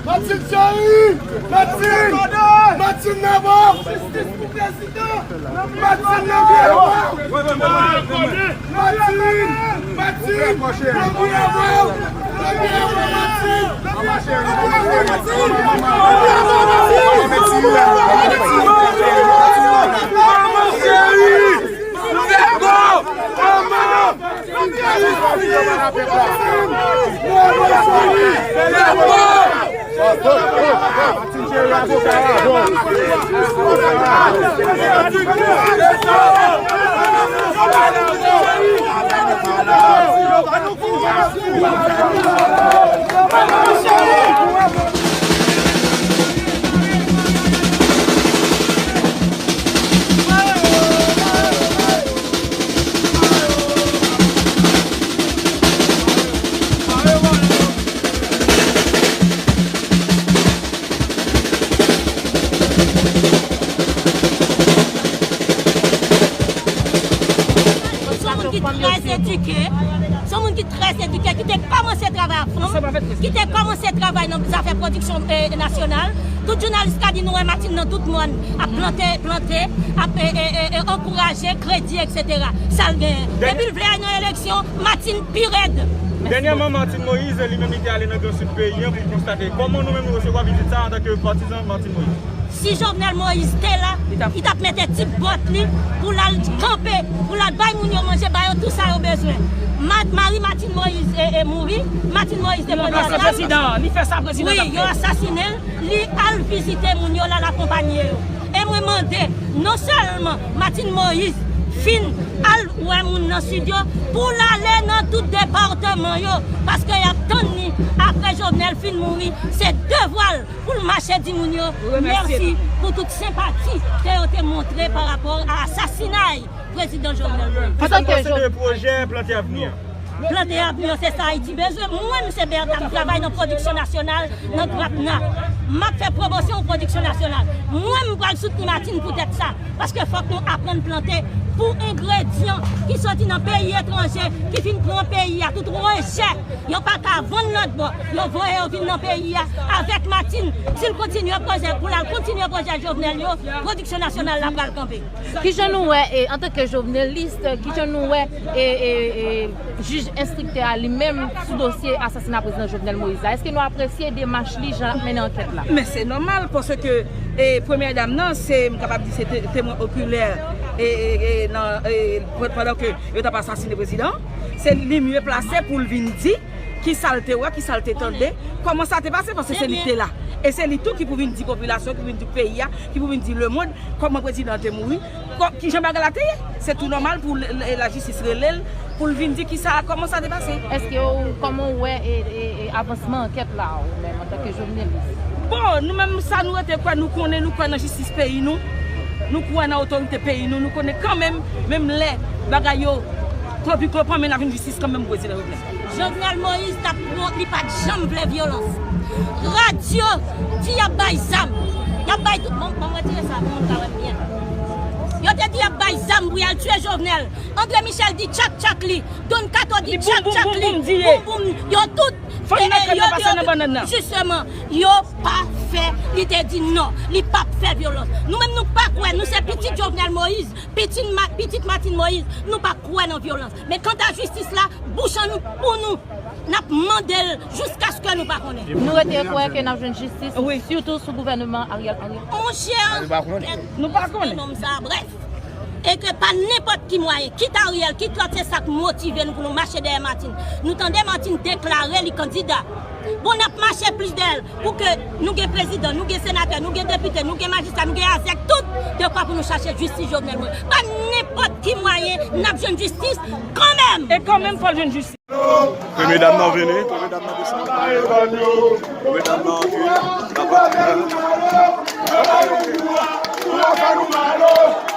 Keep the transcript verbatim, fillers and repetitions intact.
Martine Jerry! Martine! Martine Nèbò! Jistis pou prezidan! Martine nan byen bò! Martine! Martine! Nan byen bò! Nan byen bò! Martine! Nan byen bò! Martine! Martine! Martine! Martine! Martine! Martine! Martine! Se yon moun ki trè edike, se yon moun ki trè edike, ki te kòmanse travay ak fanm, ki te kòmanse travay nan zafè pwodiksyon, eh, nasyonal. Tout jounalis ka di nou wè Martine nan tout mòn, ap plante, plante, ap, eh, eh, eh, eh, ankouraje, kredi, et cetera. Sa l genyen. Depi l vle al nan eleksyon, Martine pi rèd. Dènyèman, Martine Moïse, li menm, li te ale nan Gran Sid peyi an pou l konstate kòman nou menm nou resevwa vizit sa a antanke patizan Martine Moïse. Si Jovenel Moïse te la, li t ap mete ti bòt li pou l al kanpe, pou l al bay moun yo manje, ba yo tout sa yo bezwen. Ma-, mari Martine Moïse e, e mouri, Martine Moïse te pran dèsizyon. Li ranplase prezidan an, li fè sa prezidan t ap fè. Wi, yo asasinen l, li al vizite moun yo, l al akonpanye yo. E mwen mande, non sèlman Martine Moïse fin al wè moun nan sid yo, pou l ale nan tout depatman yo, paske y ap tann li apre Jovenel fin mouri, se devwa l pou l mache di moun yo mèsi pou tout senpati ke yo te montre pa rapò a asasinay prezidan Jovenel Moïse. Kisa w panse de pwojè Plante Avni an? Plante Avni an, se sa Ayiti bezwen. Mwen, m se Bertha, m travay nan pwodiksyon nasyonal, nan GRAPNA. M ap fè pwomosyon pwodiksyon nasyonal. Mwen, m pral soutni Martine poutèt sa. Paske fòk nou aprann plante pou engredyan ki soti nan peyi etranje, ki fin pran peyi a, tout rejè. Yo pa ka vann lòt bò. Yo voye yo vin nan peyi a avèk Martine. Si l kontinye pwojè, pou l al kontinye pwojè Jovenel yo, pwodiksyon nasyonal la pral kanpe. Kijan nou wè, e, antanke jovnelis, kijan nou wè, e, e, e, jij enstriktè a li menm sou dosye asasina prezidan Jovenel Moïse la? Èske nou apresye demach li, jan l ap mennen ankèt la? Men se nòmal, paske, e, premyè dam nan, se, m kapab di, se te-, temwen okilè, e, e, e, nan, e, pandan ke yo t ap asasine prezidan, se li mye plase pou l vin di kisa l te wè, kisa l te tande, kòman sa te pase, paske se li ki te la. E se li tou ki pou vin di popilasyon, ki pou vin di peyi a, ki pou vin di lemonn, kòman prezidan an te mouri, kò-, kijan bagay la te ye. Se tou nòmal pou l-, l-, lajistis rele l, pou l vin di kisa, kòman sa te pase. Èske w, kòman w wè, e, e, e, avansman ankèt la, ou menm, antanke jovnelis? Bon, nou menm, sa nou rete kwè, nou konnen, nou kwè nan jistis peyi nou, nou kwè nan otorite peyi nou, nou konnen kanmenm, menm lè bagay yo klopi klopan, men n ap jwenn jistis kanmenm pou prezidan Jovenel. Jovenel Moïse t ap pran, li pa t janm vle vyolans. Radyo di y ap bay zam. Y ap bay tout, bon, bon, retire sa pou moun ka wè m byen. Yo te di y ap bay zam pou y al tiye Jovenel. André Michel di tchak tchak li. Don Kato di tchak tchak li. Boum boum, yo tout, e, e, yo, yo, jisteman, yo pa fè, li te di non. Li p ap fè vyolans. Nou menm nou pa kwè, nou se pitit Jovenel Moïse, pitit Ma-, pitit Martine Moïse, nou pa kwè nan vyolans. Men kanta jistis la, bouch an nou pou nou. N ap mande l jiskaske nou pa konnen. Nou rete kwè ke n ap jwenn jistis, sitou sou gouvènman Ariel Henry. Monchè, nou pa konnen. Nou pa konnen. Nonm sa, brèf. E ke pa nenpòt ki mwayen, kit Ariel, kit lòt, se sa k motive nou pou nou mache dèyè Martine. Nou tande Martine deklare li kandida. Bon, n ap mache plis dèyè l pou ke nou gen prezidan, nou gen senatè, nou gen depite, nou gen majistra, nou gen azèk, tout dekwa pou nou chache jistis Jovenel Moïse. Pa nenpòt ki mwayen n ap jwenn jistis kanmenm. E kanmenm, fò l jwenn jistis. Premye dam nan vini, premye dam nan desann. Premye dam nan antre. N ap antre.